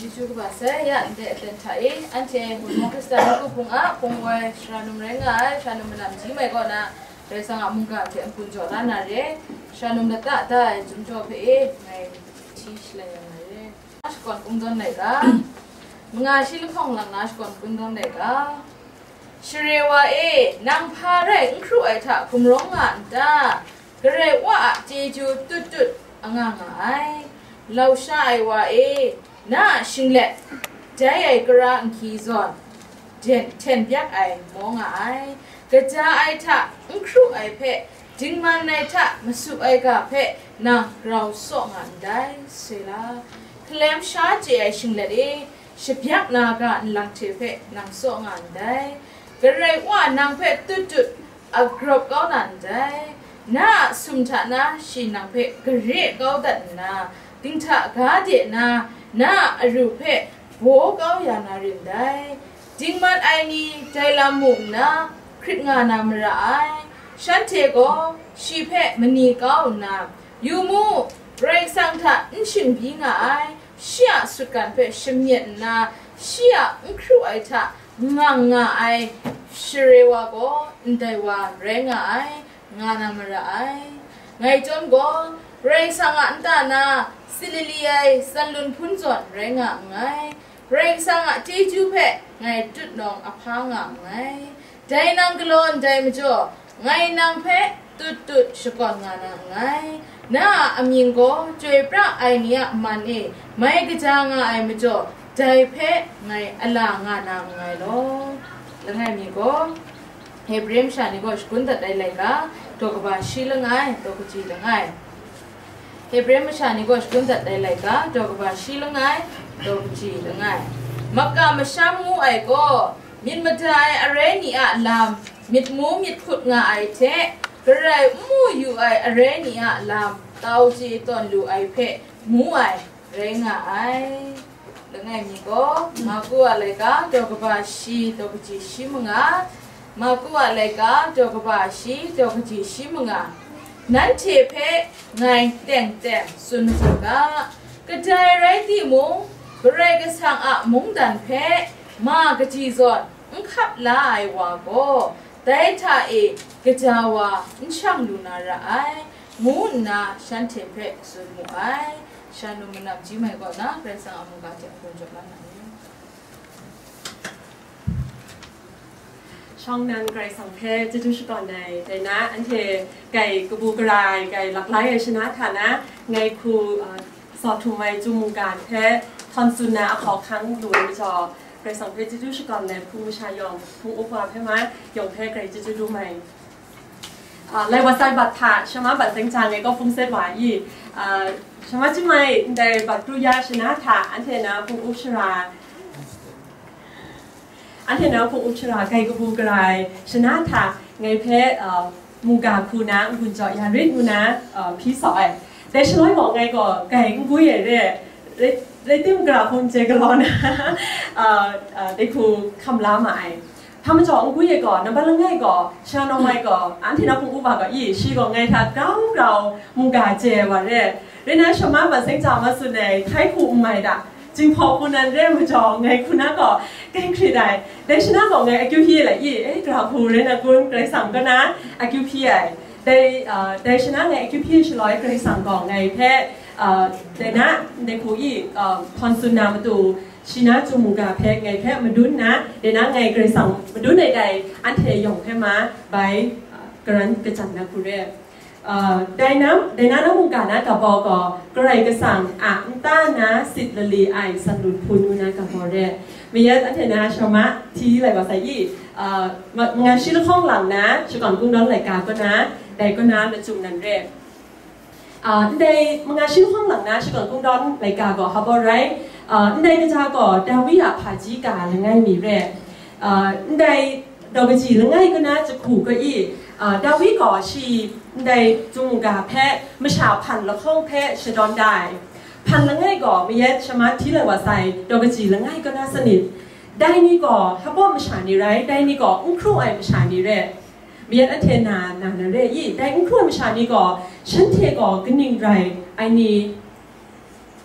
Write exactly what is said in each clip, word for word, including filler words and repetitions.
Chyeju kaba sai ya, ndai aten hta e, anhte Hpung Hkristan Hku Hpung a hpung woi sara num rai nga ai, sara num manam ji mai kaw na, Karai Kasang a mungga hte n-gun jaw la na re, sara num lata da ai Chyum Jaw hpe e, ngai hti shalai ya nga re. Shakawn kungdawn laika, manga shi lahkawng lang na shakawn kungdawn laika. Share wa e, nang hpa rai n hkru ai hta gumrawng nga n ta? Karai Wa a chyeju tut tut a nga nga ai. Lausha ai wa e, na a shinglet, dai ai kara nhki zawn, den, hten byak ai maw nga ai. Kaja ai hta n hkru ai hpe, dingman ai hta masu ai ga hpe nang grau saw nga ndai, sela. Hkalem sha chye ai shinglet e, shabyak na ga nlang hte hpe nang saw nga ndai. Karai Wa nang hpe tut tut a grawp kau na ndai. Na a sum hta na shi nang hpe gare kau dat nna, dinghta ga de na, na a aru hpe baw kau ya na rin dai. Dingman ai ni dai lam mu nna hkrit nga na mara ai. Shanhte gaw shi hpe mani kau nna, "Yu mu, Karai Kasang hta n shingbyi nga ai, shi a sutgan hpe shamyet nna, shi a n hkru ai hta ngang nga ai share wa gaw ndai wa rai nga ai," nga na mara ai. Ngai chyawm gaw, Karai Kasang a nta na silili ai sanlun hpun zawn rai nga nngai. Karai Kasang a chyeju hpe ngai tutnawng ahpa nga nngai. Dai nang galaw ndai majaw, ngai nang hpe tut tut shakawn nga na nngai. Na a amying gaw chyoi pra ai ni a man e mai kaja nga ai majaw, dai hpe ngai ala nga na nngai law. Langai mi gaw, Hebre masha ni gaw shakun dat ai laika, daw kaba shi langai, daw kaji langai. Hebre masha ni gaw shakun dat ai laika, daw kaba shi langai, daw kaji langai. Maka masham ngu ai gaw, myit mada ai arai ni a lam, myit mu myit hkut nga ai hte, garai n mu yu ai arai ni a lam, tau chye tawn lu ai hpe mu ai rai nga ai. Langai mi gaw, Marku a laika, daw kaba shi, daw kaji shi manga, Marku a laika, daw kaba shi, daw kaji shi manga. Nanhte hpe ngai teng teng tsun majaw ga, kadai rai timung, Karai Kasang a mungdan hpe ma kaji zawn n hkap la ai wa gaw, dai hta e kaja wa n shang lu na ra ai, ngu nna shanhte hpe tsun mu ai. Shannu manam ji mai kaw na, Karai Kasang a mungga hte n-gun jaw la na ni? Shawng nnan Karai Kasang hpe chyeju shakawn ai, dai na, anhte kai kabu gara ai, kai laklai ai shana hta na, ngai hku, uh, sawt htum ai Chyum mungga hpe htawn tsun na ahkau hkang lu ai majaw, Karai Kasang hpe chyeju shakawn ai hpung masha yawng, hpung up wa hpe ma, yawng hpe grai chyeju dum ai. Ah, lai wa sai bat hta, shama bat seng jang e kaw hpung set wa i, ah, shama chyamai ndai bat kru ya shana hta, anhte na hpung up shara, anhte na hpung up shara, kai kabu gara ai shana hta, ngai hpe, ah, mungga hku na n-gun jaw ya rit ngu na, ah, hpyi saw ai. Dai shaloi gaw ngai gaw kai n gwi ai re, re, re tim gara hpung chye galaw na, ah, ah, dai hku hkam la ma ai. Hpa majaw n gwi ai gaw, nambat langai gaw, sha nawng ai gaw, anhte na hpung up wa gaw, i, shi gaw ngai hta grau grau mungga chye ai wa re. Rai nna, shama bat seng ja ma tsun ai, htai hku n mai da, Jinghpaw hku nan re ai majaw, ngai hku na gaw, kai hkrit ai. Dai shana gaw ngai akyu hpyi ai lai i, e, gara hku rai na kun, Karai Kasang kaw na akyu hpyi ai. Dai, ah, dai shana ngai akyu hpyi ai shaloi, Karai Kasang gaw ngai hpe, ah, dai na, ndai hku i, ah, htawn tsun na matu, shi na Chyum mungga hpe ngai hpe madun nna, dai na ngai Karai Kasang madun ai dai anhte yawng hpe ma bai, ah, karan kachyan na hku re. Ah, dai na, dai na na mungga na kabaw gaw, Karai Kasang a nta na sit lali ai sanlun hpun ngu na kabaw re. Mayat anhte na shama hti lai wa sai i, ah, ma-, manga shi lahkawng lang na, shakawn kungdawn laika kaw na, dai kaw na lachyum nan re. Ah, ndai manga shi lahkawng lang na shakawn kungdawn laika gaw hpa baw rai. Ah, ndai kaja gaw Dawi a hpaji ga langai mi re. Ah, ndai daw kaji langai kaw na jahku kaw i, ah, Dawi gaw shi ndai Chyum mungga hpe masha hpan lahkawng hpe shadawn da ai. Hpan langai gaw mayat shama hti lai wa sai, daw kaji langai kaw na sanit. Dai ni gaw hpa baw masha ni rai, dai ni gaw n hkru ai masha ni re. Mayat anhte na, na na re i, dai n hkru ai masha ni gaw, shanhte gaw kaning rai ai ni,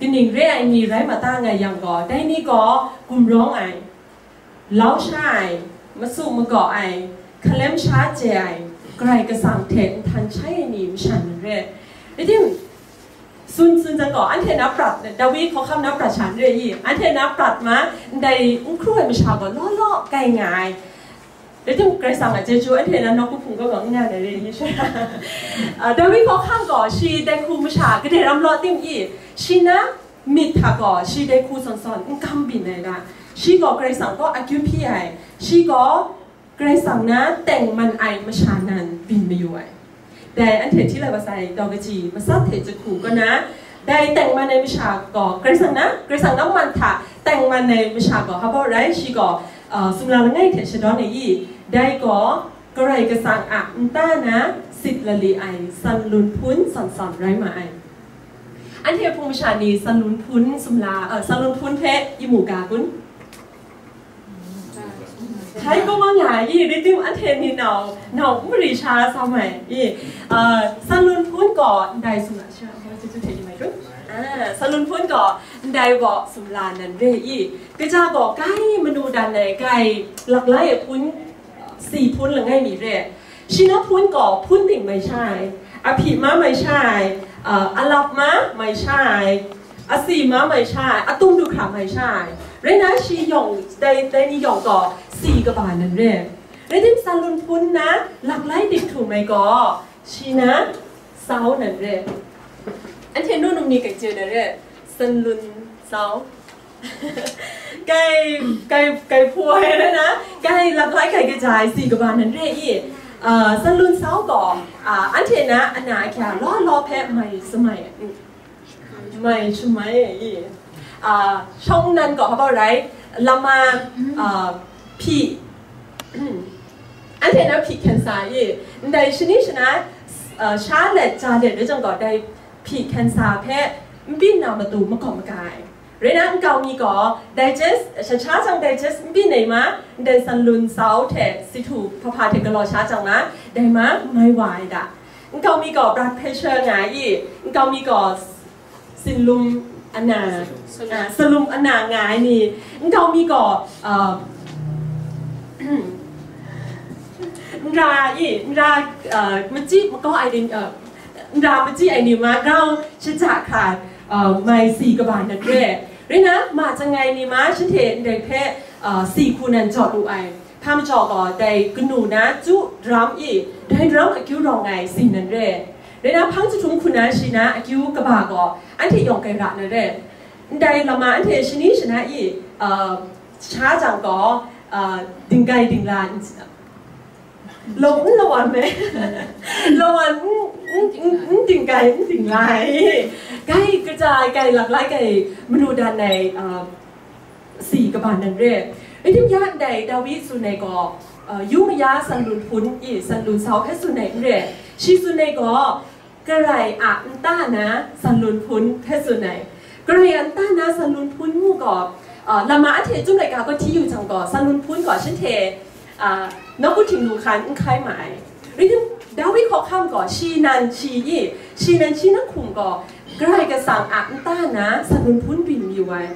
Kaning re ai ni rai mata nga yang gaw, dai ni gaw gumrawng ai, lau sha ai, masu magaw ai, hkalem sha chye ai, Karai Kasang hte nhtan shai ai ni masha nan re. Rai tim, sun sun jang gaw, anhte na prat, Dawi hkawhkam na prat sha n re i, anhte na prat ma, ndai n hkru ai masha gaw law law kai nga ai. Rai tim, Karai Kasang a chyeju anhte na nawku hpung kaw gaw n nga ai re i sha. Ah, Dawi hkawhkam gaw, shi dai hku masha kadai ram law tim i, shi na myit hta gaw, shi dai hku sawn sawn n kam byin ai ga, shi gaw Karai Kasang kaw akyu hpyi ai, shi gaw Karai Kasang na tengman ai masha nan byin mayu ai. Dai anhte hti lai wa sai, daw kaji, masat hte jahku kaw na, dai tengman ai masha gaw, Karai Kasang na, Karai Kasang na man hta tengman ai masha gaw, hpa baw rai, shi gaw, ah, sumla langai hte shadawn ai i, dai gaw, Karai Kasang a nta na sit lali ai sanlun hpun sawn sawn rai ma ai. Anhte hpung masha ni sanlun hpun sumla, eh, sanlun hpun hpe i mu ga kun? Hkai kawng nga nga i, rai tim anhte ni nau, nau n mari sha sa mai i, eh, sanlun hpun gaw ndai sumla sha, hpa chyeju hte i mai kun? Ah, sanlun hpun gaw ndai gaw sumla nan re i, kaja gaw kai manu dan ai, kai laklai ai hpun, si hpun langai mi re. Shi na hpun gaw hpun ting mai sha ai, ahpyi ma mai sha ai, a, alap ma mai sha ai, asi ma mai sha ai, atum du hkra mai sha ai. Rai na shi yawng, dai, dai ni yawng gaw si kaba nan re. Rai tim, sanlun hpun na laklai ting htum ai gaw, shi na sau nan re. Anhte nu num ni kai chye nan re, sanlun sau. Kai, kai, kai hpu ai na, kai laklai kai kaja ai si kaba nan re i, ah, sanlun sau gaw, ah, anhte na ana ahkya law law hpe mai shamai, mm, mai shamai ai i, ah, shawng nnan gaw hpa baw rai, lama, ah, hpyi, anhte na hpyi hkyen sa i, ndai shani shana, ah, sha let ja let rai jang gaw, dai hpyi hkyen sa hpe n byin na matu makawp maga ai. Rai na, nkau mi gaw digest, sha sha jang digest n byin ai ma, ndai sanlun sau hte si htu hpa hpa hte galaw sha jang ma, dai ma, mai wa ai da. Nkau mi gaw blood pressure nga ai i, nkau mi gaw sinlum ana, ah, salum ana nga ai ni, nkau mi gaw, ah, n ra i, n ra, ah, machyi makau ai ni, ah, n ra machyi ai ni ma, grau shaja hkra, ah, mai si kaba na re. Rai na, ma chyangai ni ma, shanhte ndai hpe, ah, si hku nan jaw lu ai. Hpa majaw gaw, dai kanu na chyu daram i, dai daram akyu rawng ai si nan re. Rai na, hpang jahtum hku na shi na akyu kaba gaw, anhte yawng kai ra na re. Ndai lama anhte shani shana i, ah, sha jang gaw, ah, dinggai dingla n, law n lawan me. Lawan n, n, n, n dinggai, n dingla ai. Gai kaja ai, gai laklai, gai manu dan ai, ah, si kaba nan re. Rai tim, ya ndai Dawi tsun ai gaw, ah, yu maya sanlun hpun i, sanlun sau hpe tsun ai n re. Shi tsun ai gaw, Karai a nta na sanlun hpun hpe tsun ai. Karai a nta na sanlun hpun mu gaw, ah, lama anhte Chyum laika gaw hti yu jang gaw, sanlun hpun gaw shanhte, ah, nawku htingnu hkan n hkai ma ai. Rai tim, Dawi hkawhkam gaw shi nan shi i, shi nan shi na hkum gaw, Karai Kasang a nta na sanlun hpun byin mayu ai,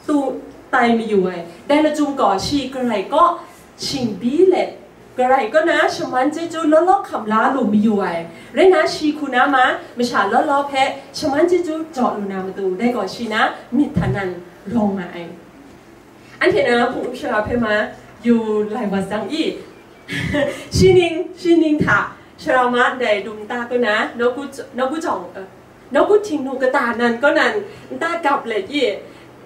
tu tai mayu ai. Dai lachyum gaw shi Karai kaw shingbi let, Karai kaw na shaman chyeju law law hkam la lu mayu ai. Rai na, shi hku na ma, masha law law hpe shaman chyeju jaw lu na matu, dai gaw shi na myit hta nan rawng nga ai. Anhte na hpung up shara hpe ma yu lai wa jang i, shi ning, shi ning hta shara ma ndai dum ta kaw na, nawku, nawku jawng, eh, nawku htingnu kata nan kaw nan nta gap let i,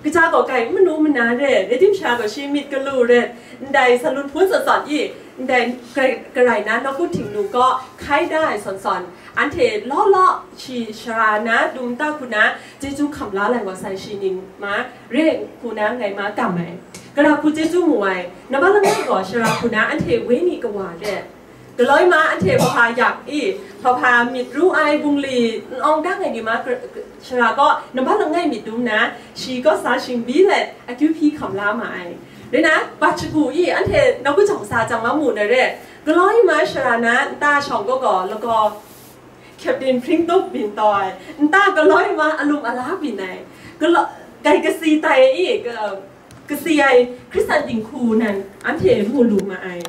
kaja gaw kai n manu mana re, rai tim sha gaw shi myit galu ret, ndai sanlun hpun sawn sawn i, ndai Karai, Karai na nawku htingnu kaw hkai da ai sawn sawn, anhte law law shi shara na dum ta hku na chyeju hkam la lai wa sai, shi ning ma re hku na ngai ma kam ai. Gara hku chyeju mu ai, nambat langai gaw shara hku na anhte wenyi kawa re. Galoi ma anhte hpa hpa yak i, hpa hpa myit ru ai bungli n awng dang ai ni ma, gra-, gra-, shara kaw nambat langai myit dum na, shi kaw sa shingbi let akyu hpyi hkam la ma ai. Rai na, bat shagu i, anhte nawku jawng sa jang ma mu na re. Galoi ma shara na nta shawng gaw gaw lagaw, Captain Hpring Tup byin taw ai, nta galoi ma alum ala byin ai. gala-, gai kasi tai i, ka-, kasi ai Hkristan dinghku nan anhte mu lu ma ai.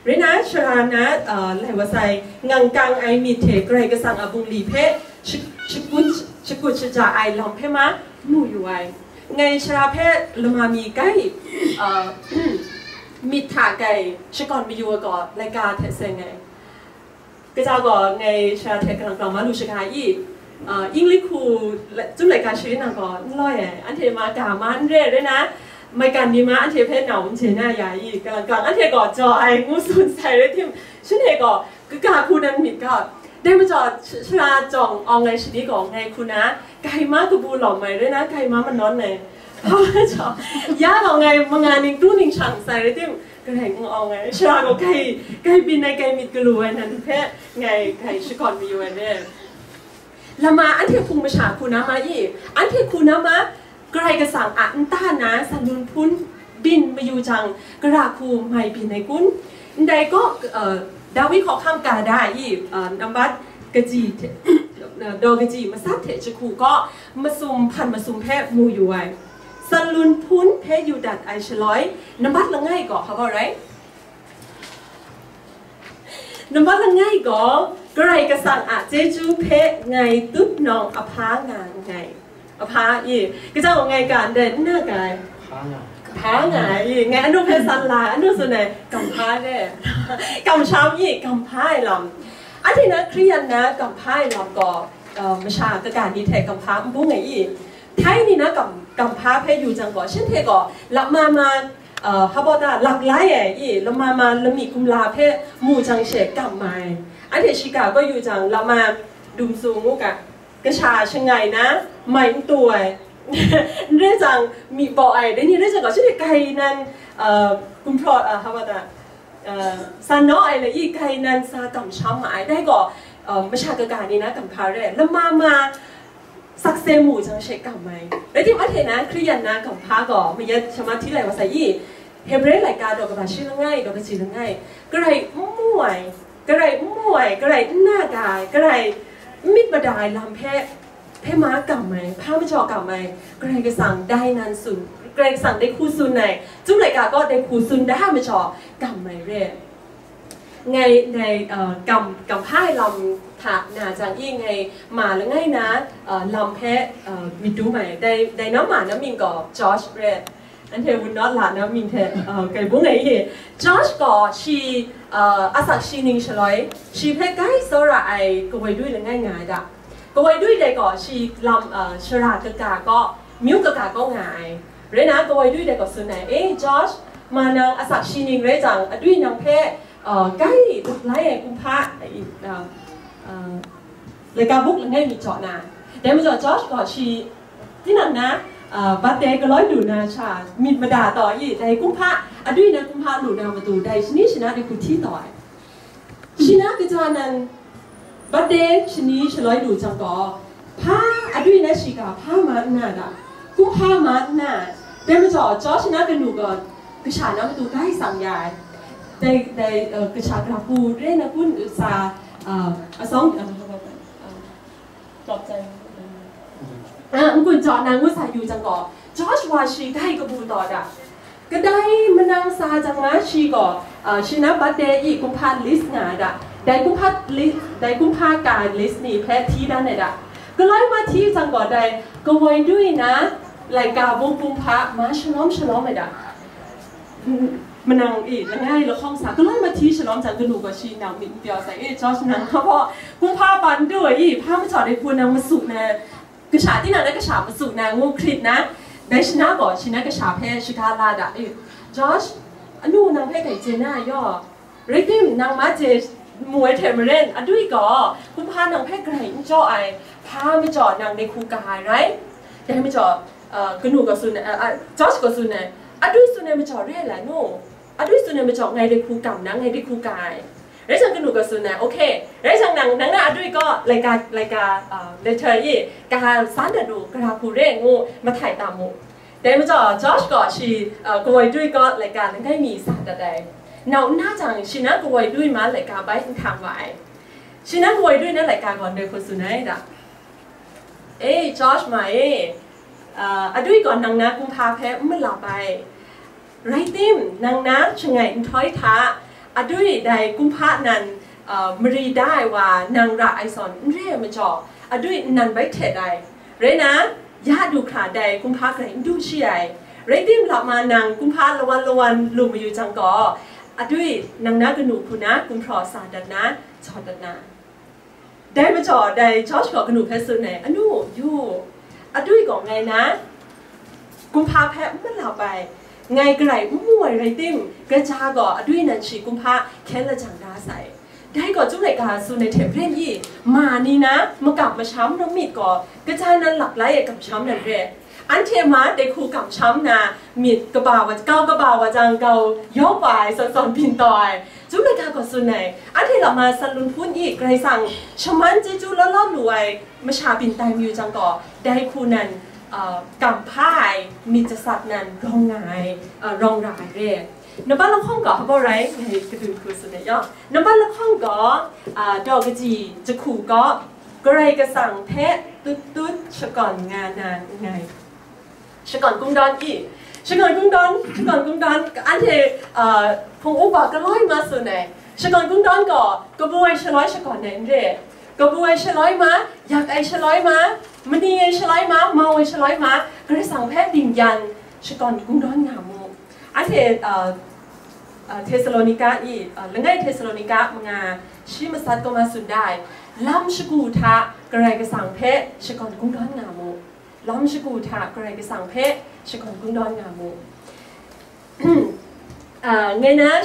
Rai na, shara na, uh, lai wa sai, ngangkang ai myit hte Karai Kasang a bungli hpe shi-, shakut, shakut shaja ai lam hpe ma mu yu ai. Ngai shara hpe lama mi gai, uh, myit hta gai shakawn mayu ai gaw, laika hte seng ai. Kaja gaw ngai shara hte karang karang ma lu shaga i, uh, English hku la-, Chyum laika sharin nang gaw n loi ai, anhte ma ga ma n re, rai na, maigan ni ma anhte hpe nau n chye na ya i, karang karang anhte gaw jaw ai ngu tsun sai rai tim, shanhte gaw kaga hku nan myit ga, dai majaw sh-, shara jawng awng ai shani gaw ngai hku na, gai ma kabu lawm ai, rai na, gai ma manawn ai. Ya gaw ngai manga ning kru ning shang sai rai tim, Karai n-, awng ai, shara gaw gai, gai byin ai, gai myit galu ai nan hpe ngai gai shakawn mayu ai re. Lama anhte hpung masha hku na ma i, anhte hku na ma, Karai Kasang a nta na sanlun hpun byin mayu jang, gara hku mai byin ai kun? Ndai gaw, uh, Dawi hkawhkam ga da i, uh, nambat kaji hte, daw kaji matsat hte jahku gaw, masum hpan masum hpe mu yu ai. Sanlun hpun hpe yu dat ai shaloi, nambat langai gaw, hpa gaw rai? Nambat langai gaw, Karai Kasang a chyeju hpe ngai tut nawng ahpa nga nngai. Ahpa i, kaja gaw ngai ga ndai n na ga ai. Hpa nga. Hpa nga i, ngai anu hpe san la, anu tsun ai, gamhpa re. Kamsham i, gamhpa ai lam. Anhte na Hkriyan na gamhpa ai lam gaw, uh, masha kaga ni hte gamhpa n bung ai i, Htai ni na kam, kamhpa hpe yu jang gaw, shanhte gaw lap ma ma, uh, hpa baw ta, lak lai ai i, lap ma ma lamik kumla hpe mu jang she kam ma ai. Anhte shiga gaw yu jang, lap ma dum su ngu ga, kasha shangai na, mai n tu ai. N rai jang, myi baw ai, dai ni rai jang gaw, shanhte gai nan, uh, gumhpraw, uh, hpa baw ta, uh, sa naw ai le i, gai nan sa kamsham ma ai. Dai gaw, uh, masha kaga ni na kamhpa re, lap ma ma, sakse mu jang she kam ai. Rai tim, anhte na Hkriyan na kamhpa gaw mayat shamahti lai wa sai i, Hebre laika daw kaba shi langai, daw kaji langai, Karai n mu ai, Karai n mu ai, Karai n na ga ai, Karai n myit mada ai lam hpe, hpe ma kam ai, hpa majaw kam ai, Karai Kasang dai nan tsun, Karai Kasang dai hku tsun ai, Chyum laika gaw dai hku tsun da ai majaw kam ai re. Ngai, ngai, uh, kam, kamhpa ai lam hta na jang i, ngai ma langai na, uh, lam hpe, uh, myit dum ai. Dai, dai na ma na mying gaw Josh re. Anhte wunawt la na mying hte, uh, kai bung ai i. Josh gaw shi, uh, asak shi ning shaloi, shi hpe gai tsawra ai kawai dui langai nga ai da. Kawai dui dai gaw shi lam, uh, shara kaga gaw, myu kaga gaw nga ai. Rai na, kawai dui dai gaw tsun ai, "E, Josh, ma nang asak shi ning rai jang, adui nang hpe, uh, gai lak lai ai kumhpa, uh, uh, laika buk langai mi jaw na." Dai majaw Josh gaw shi, tinang na, uh, birthday galoi lu na sha, myit mada taw i, dai kumhpa, adui na kumhpa lu na matu, dai shani shana de hku hti taw ai. Shi na kaja nan, birthday shani shaloi lu jang gaw, hpa adui na shiga hpa ma nna da, kumhpa ma nna, dai majaw, Josh na kanu gaw kasha na matu gai tsang ya ai. Dai, dai, uh, kasha gara hku re na kun sa, uh, asawng, uh, uh, Ah, n-gun jaw na ngu sa yu jang gaw, Joshua shi gai kabu taw da. Kadai manang sa jang ma shi gaw, ah, shi na birthday i kumhpa list nga ai da. Dai kumhpa li-, dai kumhpa ka list ni hpe hti dan ai da. Galoi ma hti jang gaw, dai kawai dui na laika bung kumhpa ma shalawm shalawm ai da. Manang e, langai lahkawng sa, galoi mahti shalawm jang kanu gaw shi nang myit n pyaw sai, e, Josh nang hpa baw, kumhpa ban du ai, hpa majaw dai hku nang masu na, kasha tinang na kasha masu na, ngu hkrit na, dai shana gaw shi na kasha hpe shaga la da, e, Josh, anu nang hpe dai chye na yaw, rai tim, nang ma chye mu ai hte maren, adui gaw, kumhpa nang hpe garai n jaw ai, hpa majaw nang dai hku ka ai rai, dai majaw, uh, kanu gaw tsun ai, uh, uh, Josh gaw tsun ai, adui tsun ai majaw re ai lai nu, adui tsun ai majaw ngai dai hku kam na, ngai dai hku ka ai. Rai jang kanu gaw tsun ai, okay, rai jang nang, nang na adui gaw laika, laika, uh, letter e, ka san dat u, gara hku re ngu mahtai tam mu. Dai majaw Josh gaw shi, uh, kawai dui gaw laika langai mi sa dat ai. Nau nna jang shi na kawai dui ma laika bai n htang wa ai. Shi na kawai dui na laika gaw ndai hku tsun ai da. E, Josh ma e, Adui gaw nang na kumhpa hpe n malap ai. Rai tim, nang na shangai nhtoi hta, adui dai kumhpa nan mari da ai wa nang ra ai zawn n re ai majaw, adui nnan bai htet ai. Rai na, ya du hkra dai kumhpa grai n du shi ai. Rai tim, lama nang kumhpa lawan lawan lu mayu jang gaw, adui nang na kanu hku na gumhpraw sa dat na, jaw dat na. Dai majaw, dai Josh gaw kanu hpe tsun ai, "Anu, yu, adui gaw ngai na kumhpa hpe n malap ai, ngai garai n mu ai rai tim, kaja gaw adui nan shi kumhpa hkyen lajang da sai. Dai gaw, Chyum laika tsun ai hte maren i, ma ni na makam masham rawt myit gaw, kaja nan lap lai ai kamsham nan re. Anhte ma dai hku kamsham na myit kaba wa, kau kaba wa jang, kau yawp wa ai, sawn sawn byin taw ai." Chyum laika gaw tsun ai, anhte lama san lun hpun i, Karai Kasang shaman chyeju law law lu ai masha byin tai mayu jang gaw, dai hku nan kam hpa ai myit jasat nan rawng nga ai, rawng ra ai re. Nambat lahkawng gaw hpa rai ngai kadun hku tsun ai yaw. Nambat lahkawng gaw daw kaji jahku gaw, Karai Kasang hpe tut tut shakawn nga na nngai. Shakawn kungdawn i, shakawn kungdawn, shakawn kungdawn, anhte hpung upa galoi ma tsun ai. Shakawn kungdawn gaw kabu ai shaloi shakawn ai n re. Kabu ai shaloi ma, yak ai shaloi ma, mani ai shaloi ma, mau ai shaloi ma, Karai Kasang hpe dingyan shakawn kungdawn nga mu. Anhte Thesalonika i, langai Thesalonika manga shi masat kaw ma tsun da ai, lam shagu hta Karai Kasang hpe shakawn kungdawn nga mu. Lam shagu hta Karai Kasang hpe shakawn kungdawn nga mu. Ngai na,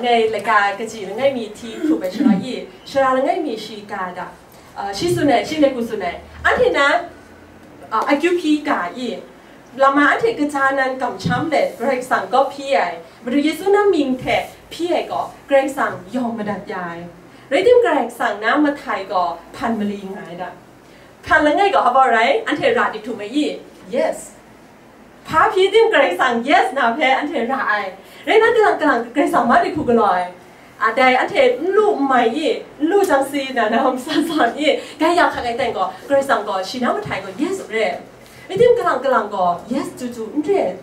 ngai laika kaji langai mi hti hkrup ai shaloi i, sara langai mi shi ga da, shi tsun ai, shi ngai ku tsun ai, anhte na akyu hpyi ga i, lama anhte kaja nan kamsham let Karai Kasang kaw hpyi ai, Madu Yesu na mying hte hpyi ai gaw, Karai Kasang yawng madat ya ai. Rai tim, Karai Kasang na mahtai gaw hpan mali nga ai da. Hkan langai gaw hpa rai, anhte ra di htum ai i? Yes. Hpa hpyi tim Karai Kasang yes na hpe anhte ra ai. Rai na, kalang kalang Karai Kasang ma di hku galaw ai. A dai anhte n lu n mai i, n lu jang si na na hom san san i, gai ya hkak ai ten gaw, Karai Kasang gaw shi na mahtai gaw yes re. Rai tim, kalang kalang gaw yes chyu chyu n re.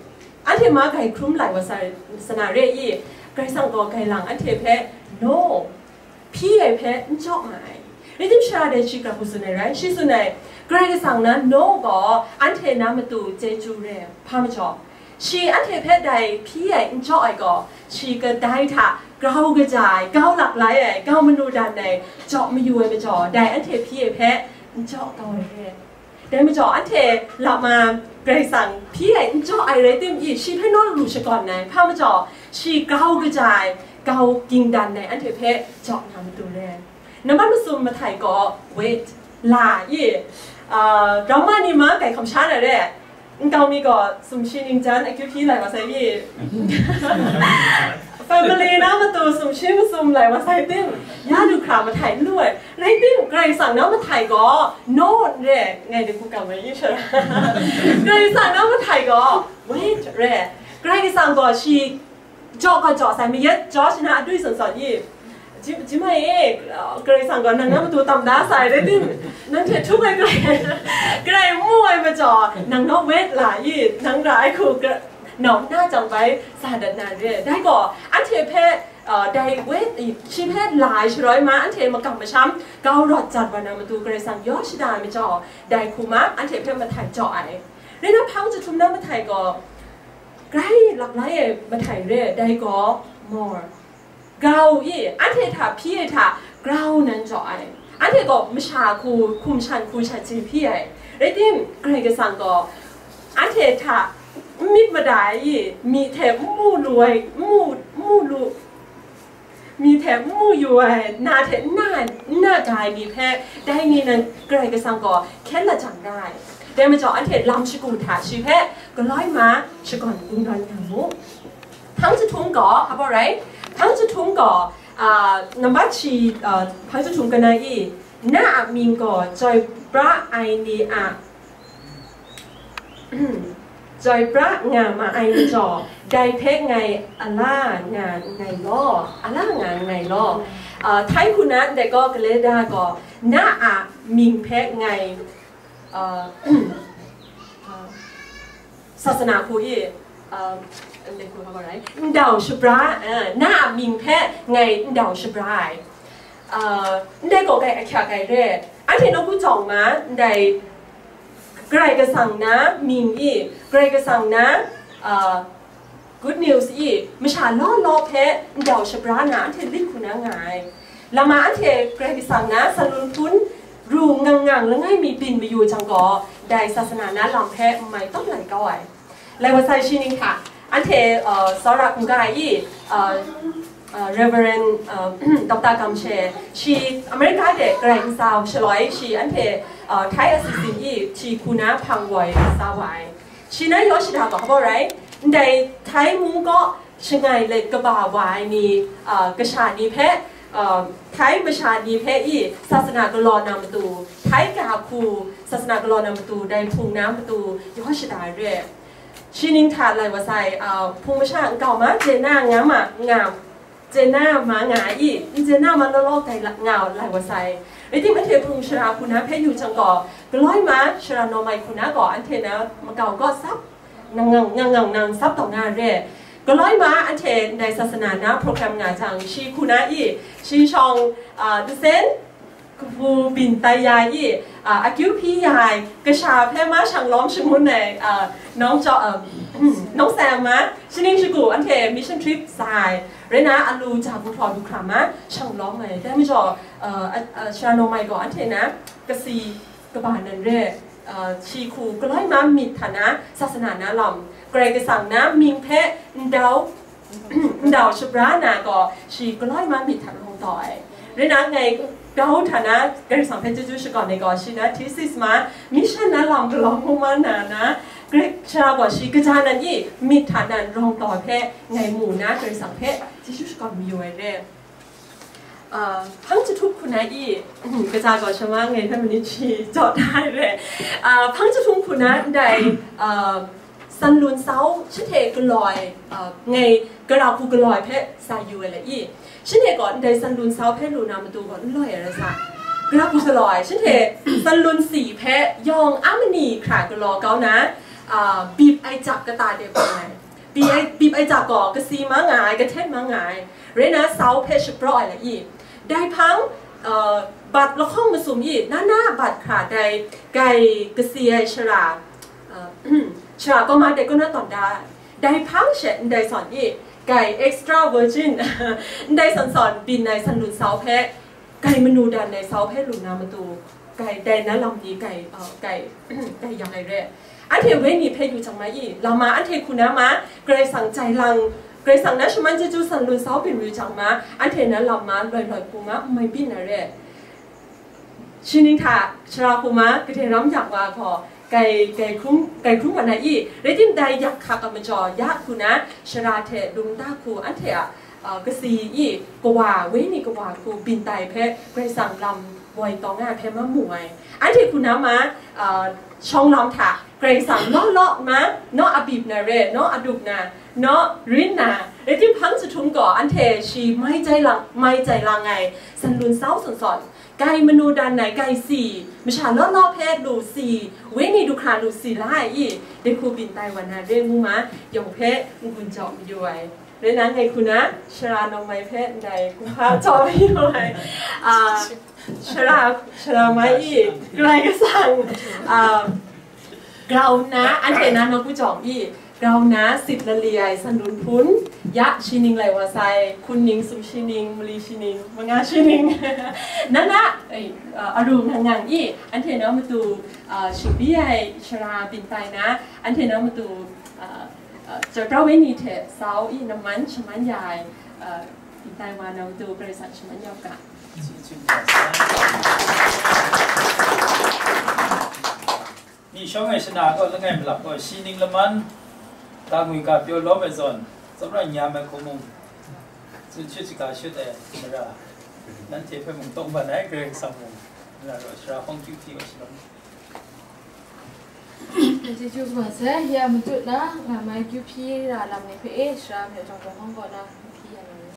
Anhte ma gai hkrum lai wa sa, sa na re i, Karai Kasang gaw gai lang anhte hpe no. Hpyi ai hpe n jaw nga ai. Rai tim, sara dai shi grau hku tsun ai rai, shi tsun ai, Karai Kasang na no gaw anhte na matu chyeju re ai, hpa majaw, shi anhte hpe dai hpyi ai n jaw ai gaw, shi kadai hta grau kaja ai, grau lap lai ai, grau manu dan ai, jaw mayu ai majaw, dai anhte hpyi ai hpe n jaw kau ai re. Dai majaw, anhte lama Karai Kasang hpyi ai n jaw ai rai tim i, shi hpe naw lu shakawn ai, hpa majaw, shi grau kaja ai, grau ging dan ai, anhte hpe jaw na matu re. Nambat masum mahtai gaw wait, la i, drama ni ma gai hkam sha na re, nkau mi gaw sumshi ningjan akyu hpyi lai wa sai i, family na matu sumshi masum lai wa sai tim, ya lu hkra mahtai n lu ai. Rai tim, Karai Kasang na mahtai gaw no n re, ngai dai hku kam ai i sha. Karai Kasang na mahtai gaw wait re. Karai Kasang gaw shi jaw gaw jaw sai, mayat jaw shi na adui zawn zawn i, ji, ji mai e, Karai Kasang gaw nang na matu tam da sai, rai tim, nang hte htung ai Karai, Karai mu ai majaw, nang naw wait la i, nang ra ai hku, nau na jang bai sa dat na re. Dai gaw, anhte hpe, dai wait, shi hpe la ai shaloi ma, anhte makam masham grau rawt jat wa na matu Karai Kasang yaw shada ai majaw, dai hku ma, anhte hpe mahtai jaw ai. Rai na, hpang jahtum na mahtai gaw, grai lap lai ai mahtai re, dai gaw more. Grau i, anhte hta hpyi ai hta grau nan jaw ai. Anhte gaw masha hku hkum shan hku shan hte hpyi ai. Rai tim, Karai Kasang gaw anhte hta n myit mada ai i, myi hte n mu lu ai, n mu, n mu lu, myi hte n mu yu ai, na hte n na, n na ga ai ni hpe, dai ni nan Karai Kasang gaw hkyen lajang ra ai. Dai majaw, anhte lam shagu hta shi hpe galoi ma shakawn kungdawn nga mu. Hpang jahtum gaw, hpa rai? Hpang jahtum gaw, a, nambat shi, a, hpang jahtum kana i, na a mying gaw chyoi pra ai ni a, chyoi pra nga ma ai majaw, dai hpe ngai a la nga nngai law, a la nga nngai law. A, Thai hku na ndai gaw, gale da gaw, na a mying hpe ngai, a, a, Sasana hku i, uh, ndai hku hpa rai, ndau shabra, uh, na a mying hpe ngai ndau shabra ai. Uh, ndai gaw kai ahkyak ai re. Anhte nawku jawng ma, ndai Karai Kasang na mying i, Karai Kasang na, uh, good news i, masha law law hpe ndau shabra na anhte lit hku na nga ai. Lama anhte Karai Kasang na sanlun hpun ru ngang ngang langai mi byin mayu jang gaw, dai sasana na lam hpe n mai tawt lai kau ai. Lai wa sai shi ning hta, anhte, uh, Sawra hkungga i, uh, uh, Reverend, uh, Doctor Gamshe, shi America de Karai Kasang shaloi shi anhte, uh, Thai assistant i, shi hku na hpang woi sa wa ai. Shi na yaw shada ga hpa rai, ndai Thai mung kaw shangai let kaba wa ai ni, uh, kasha ni hpe, uh, Thai masha ni hpe i sasana galaw na matu, Thai ga hku sasana galaw na matu, dai hpung na matu yaw shada re. Shi ning hta lai wa sai, uh, hpung masha nkau ma, je na nga ma, nga, je na ma nga i, n je na ma law law kai la, nga lai wa sai. Rai tim, anhte hpung shara hku na hpe yu jang gaw, galoi ma shara nawmai hku na gaw, anhte na makau gaw sap, nang ngang, ngang ngang nang sap taw na re. Galoi ma anhte ndai sasana na program nga jang, shi hku na i, shi shawng, uh, nsen, kahpu byin tai ya i, uh, akyu hpyi ya ai, kasha hpe ma shang lawm shangun ai, uh, nawng jaw, uh, nawng sai ma, shi ning shagu anhte mission trip sa ai, rai na alu ja bu hpraw du hkra ma shang lawm ai, dai majaw, uh, uh, uh, shara nawmai gaw anhte na kasi kaba nan re, uh, shi hku galoi ma myit hta na sasana na lam, Karai Kasang na mying hpe ndau, ndau shabra na gaw, shi galoi ma myit hta rawng taw ai. Rai na ngai grau hta na Karai Kasang hpe chyeju shakawn ai gaw, shi na thesis ma, mission na lam galaw mu ma na na, Karai Kasang gaw shi kaja nan i myit hta nan rawng taw ai hpe ngai mu na Karai Kasang hpe chyeju shakawn mayu ai re. Uh, hpang jahtum hku na i, kaja gaw shama ngai hpe manit shi jaw da ai re. Uh, hpang jahtum hku na ndai, uh, sanlun sau, shanhte galoi, uh, ngai gara hku galoi hpe sa yu ai le i. Shanhte gaw ndai sanlun sau hpe lu na matu gaw n loi ai rai sa. Gara hku galoi, shanhte sanlun si hpe yawng a mani hkra galaw kau na, uh, bip ai jak kata de bang ai. Bip ai, bip ai jak gaw kasi ma nga ai, kahten ma nga ai. Rai na sau hpe shapraw ai le i. Dai hpang, uh, bat lahkawng masum i, na na bat hkra dai gai kasi ai shara, uh, shara kaw ma dai kaw na tawn da ai. Dai hpang she ndai sawn i, gai extra virgin, ndai sawn sawn byin ai sanlun sau hpe, gai manu dan ai sau hpe lu na matu, gai dai na lam ni gai, uh, gai, gai yang ai re. Anhte wenyi hpe yu jang ma i, lama anhte hku na ma, Karai Kasang jai lang, Karai Kasang na shaman chyeju sanlun sau byin yu jang ma, anhte na lam ma loi loi hku ma, n mai byin na re. Shi ning hta, shara hku ma, kadai ram yak wa hkaw, gai, gai hkrum, gai hkrum wa na i, rai tim dai yak hkak a majaw, ya hku na, shara hte lung da hku, anhte a, uh, kasi i, kawa, wenyi kawa hku byin tai hpe, Karai Kasang lam woi tawng ai hpe ma mu ai. Anhte hku na ma, uh, shawng lam hta, Karai Kasang law law ma, naw a bip na re, naw a dup na, naw rin na, rai tim hpang jahtum gaw, anhte shi mai jai lang, mai jai lang ai, sanlun sau sawn sawn, gai manu dan ai, gai si, masha law law hpe lu si, wenyi du hkra lu si la ai i, dai hku byin tai wa na re ngu ma, yawng hpe n-gun jau mayu ai. Rai na ngai hku na, shara nawng mai hpe ndai kumhpa jau mayu ai. Ah, shara, shara mai i, Karai Kasang, ah, grau nna, anhte na nawku jawng i, grau nna sit lali ai sanlun hpun, ya shi ning lai wa sai, hkun ning, sumshi ning, mali shi ning, manga shi ning, na na, eh, uh, aru ngang ngang i, anhte na matu, uh, shingbi ai shara byin tai na, anhte na matu, uh, uh, chyoi pra wenyi hte sau i, naman shaman ya ai, uh, byin tai wa na matu, Karai Kasang shaman ya u ga. Myi shawng ai shana gaw langai malap gaw, shi ning laman, ga ngwi ga pyaw lawm ai zawn, tsawra nyam ai hku mung, tsun shut shaga shut ai mara, nanhte hpe mung tawng ban ai Karai Kasang mung, nna raw shara hpawng kyu hpyi wa shalom. Chyeju kaba sai, ya matut na, nga mai kyu hpyi ra lam ni hpe e, shara hpe jawng jawng hkawng kaw na,